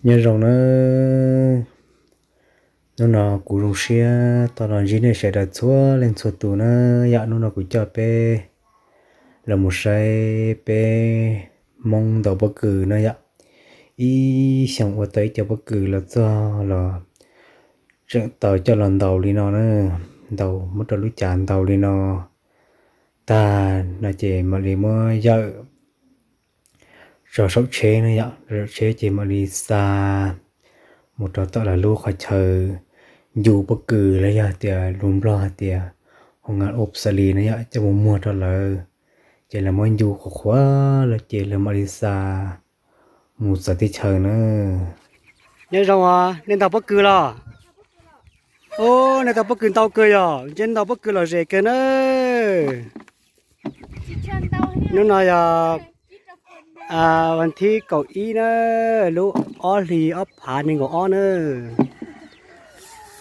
Nyob zoo nawb, hnub no kuv zoo siab tau los ntsib nej sawv daws txhua leej txhua tus na yom. Hnub no kuv coj peb los mus saib peb Hmoob ntaus pob kws na yom. Ib xyoos ua tau ib co pob kws los txog los tseem tau coj los ntaus li no na, ntaus muab rau lub cas ntaus li no tag no ces mam li muab yawm tso saum tsheb na yom, saum tsheb ces mam li xa mus rau tom lawv lub qhov chaw ncu pob kws los yog tias lus Nplog hais tias hoo nga ub xa li na yom, coj mus muag rau lawv, ces lawv muab ncu qhuav qhuav lawm ces lawv mam li xa mus txawv teb chaws na. Nyob zoo os, nej ntaus pob kws los? Ub, nej tau pob kws ntau kawg yog, ntseb ntaus pob kws lom zem kawg na. Hnub no yog vas thib kaum ib na, lub ob hlis ob phav nees nkaum ob na.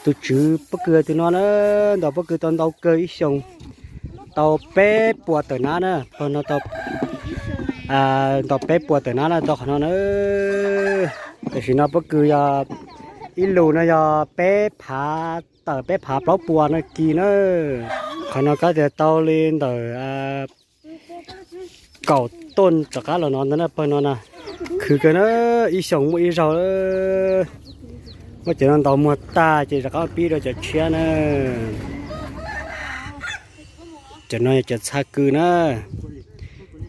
Tus tswv pob kws tus no na, ntaus pob kws tau ntau kawg ib xyoos, tau peb puas tawm nab na, pawg no tau, ntau peb puas tawm nab na tau qhov no na. Tam sim no pob kws yog ib lus no yog peb phav tawm peb phav plaub puas no kis na. Qhov no kav tias tau li ntawm kaum tuj rov qab los no ntag na pawg no na. Khwv kawg na, ib xyoos muaj ib zaug. Muab cov no ntaus muag tag ces rov qab pib rau cov tshiab na. Cov no yog cov txha kws na.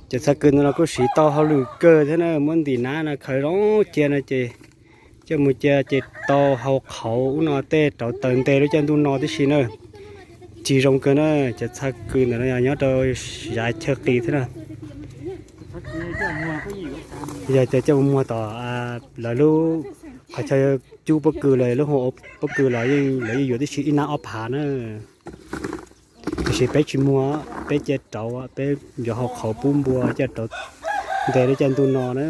Cov txha kws no los kuj siv tau hauj lwm kawg thiab na, muab ntim nab no khaws zoo cia no ces coj mus cia ces tau hau qhauv ub no tej rauv taws nte lub caij ntuj no tib si na. Cig zoo kawg na, cov txha kws ntawm no yog nyob rau yav chaw qis thiab na. Yog tias coj mus muag tom lawv lub qhov chaw cub pob kws los lub hoo pob kws los yeej lawv yeej yuav tib si ib nab ob phav na. Tiam sis peb tsis muag, peb cia rauv, peb yuav hau qhauv pub npua coj rauv nte lub caij ntuj no na.